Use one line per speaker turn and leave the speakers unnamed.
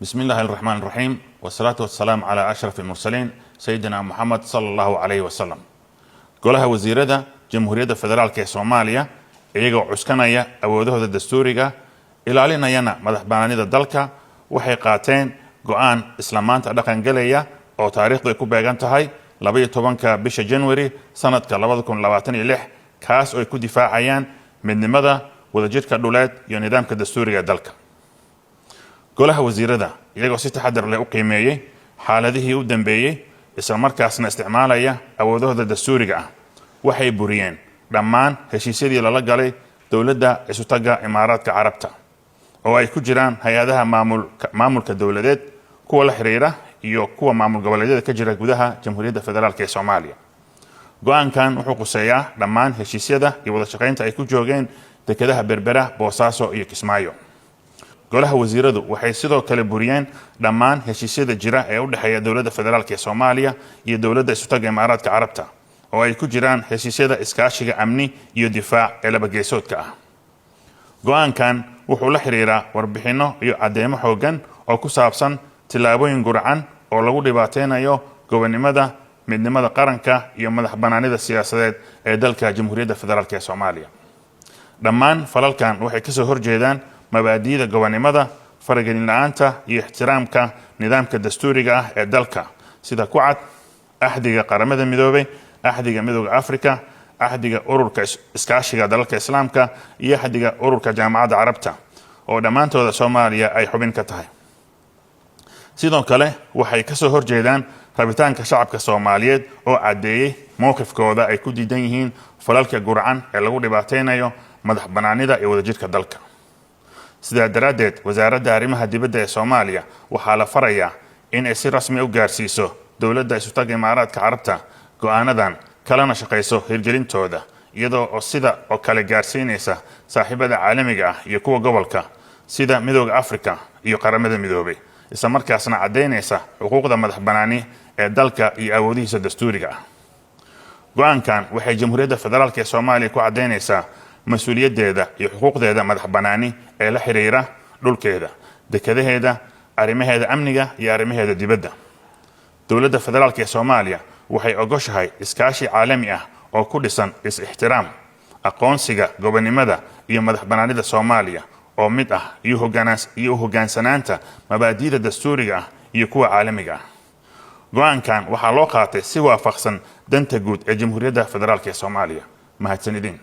بسم الله الرحمن الرحيم، والصلاة والسلام على أشرف المرسلين، سيدنا محمد صلى الله عليه وسلم. Golaha Wasiirada Jamhuuriyadda Federaalka ee Soomaaliya, iyagoo cuskanaya awoodahooda dastuuriga, ilaalinayana madax banaanida dalka, waxay qaateen go'aan isla maanta dhaqangelaya oo taariikhdu ay ku beegan tahay 12-ka bisha January sanadka 2026, kaas oo ay ku difaacayaan midnimada, wadajirka dhuleed iyo nidaamka dastuuriga ee dalka. Golaha Wasiirada, iyagoo si taxadar leh u qiimeeyey xaaladihii u dambeeyey, isla markaasna isticmaalaya awoodahooda dastuuriga ah, waxay buriyeen dhammaan heshiisyadii lala galay Dowladda Isutagga Imaaraadka Carabta, oo ay ku jiraan hay'adaha maamulka dowladeed, kuwa la xiriira iyo kuwa maamul goboleedyada ka jira gudaha Jamhuuriyadda Federaalka ee Soomaaliya. Go'aankan wuxuu quseeyaa dhammaan heshiisyada iyo wada shaqaynta ay ku joogeen dekedaha Berbera, Boosaaso iyo Kismaayo. Golaha Wasiiradu waxay sidoo kale buriyeen dhammaan heshiisyada jira ee u dhexeeya Dowladda Federaalka ee Soomaaliya iyo Dowladda Isutagga Imaaraadka Carabta, oo ay ku jiraan heshiisyada iskaashiga amni iyo difaac ee labageesoodka ah. Go'aankan wuxuu la xiriiraa warbixinno iyo caddeemo xooggan oo ku saabsan tillaabooyin guracan oo lagu dhibaateynayo gobonnimada, midnimada qaranka iyo madax banaanida siyaasadeed ee dalka Jamhuuriyadda Federaalka ee Soomaaliya. Dhammaan falalkan waxay kasoo horjeedaan mabaadi'da gobonnimada, faragelin la'aanta iyo ixtiraamka nidaamka dastuuriga ah ee dalka, sida ku cad Axdiga Qaramada Midoobay, Axdiga Midowga Africa, Axdiga Ururka Iskaashiga Dalalka Islaamka iyo Axdiga Ururka Jaamacadda Carabta, oo dhammaantooda Soomaaliya ay xubin ka tahay. Sidoo kale waxay kasoo horjeedaan rabitaanka shacabka Soomaaliyeed oo caddeeyey mowqifkooda ay ku diidan yihiin falalka guracan ee lagu dhibaateynayo madax banaanida iyo wadajirka dalka. Sidaa daraaddeed, Wasaaradda Arrimaha Dibadda ee Soomaaliya waxaa la farayaa in ay si rasmi u gaarsiiso Dowladda Isutaga Imaaraadka Carabta go'aanadan, kalena shaqayso hirgelintooda, iyadoo oo sida oo kale gaarsiinaysa saaxiibada caalamiga ah iyo kuwa gobolka sida Midowga Africa iyo Qaramada Midoobay, isla markaasna caddaynaysa xuquuqda madax banaani ee dalka iyo awoodihiisa dastuuriga ah. Go'aankan waxay Jamhuuriyadda Federaalka ee Soomaaliya ku caddaynaysaa mas'uuliyaddeeda iyo xuquuqdeeda madax banaani ee la xiriira dhulkeeda, dekadaheeda, arrimaheeda amniga iyo arrimaheeda dibadda. Dowladda Federaalka ee Soomaaliya waxay ogoshahay iskaashi caalami ah oo ku dhisan is-ixtiraam, aqoonsiga gobonnimada iyo madax banaanida Soomaaliya oo mid ah, iyo u hoggaansanaanta mabaadi'da dastuuriga ah iyo kuwa caalamiga ah. Go'aankan waxaa loo qaatay si waafaqsan danta guud ee Jamhuuriyadda Federaalka ee Soomaaliya. Mahadsanidin.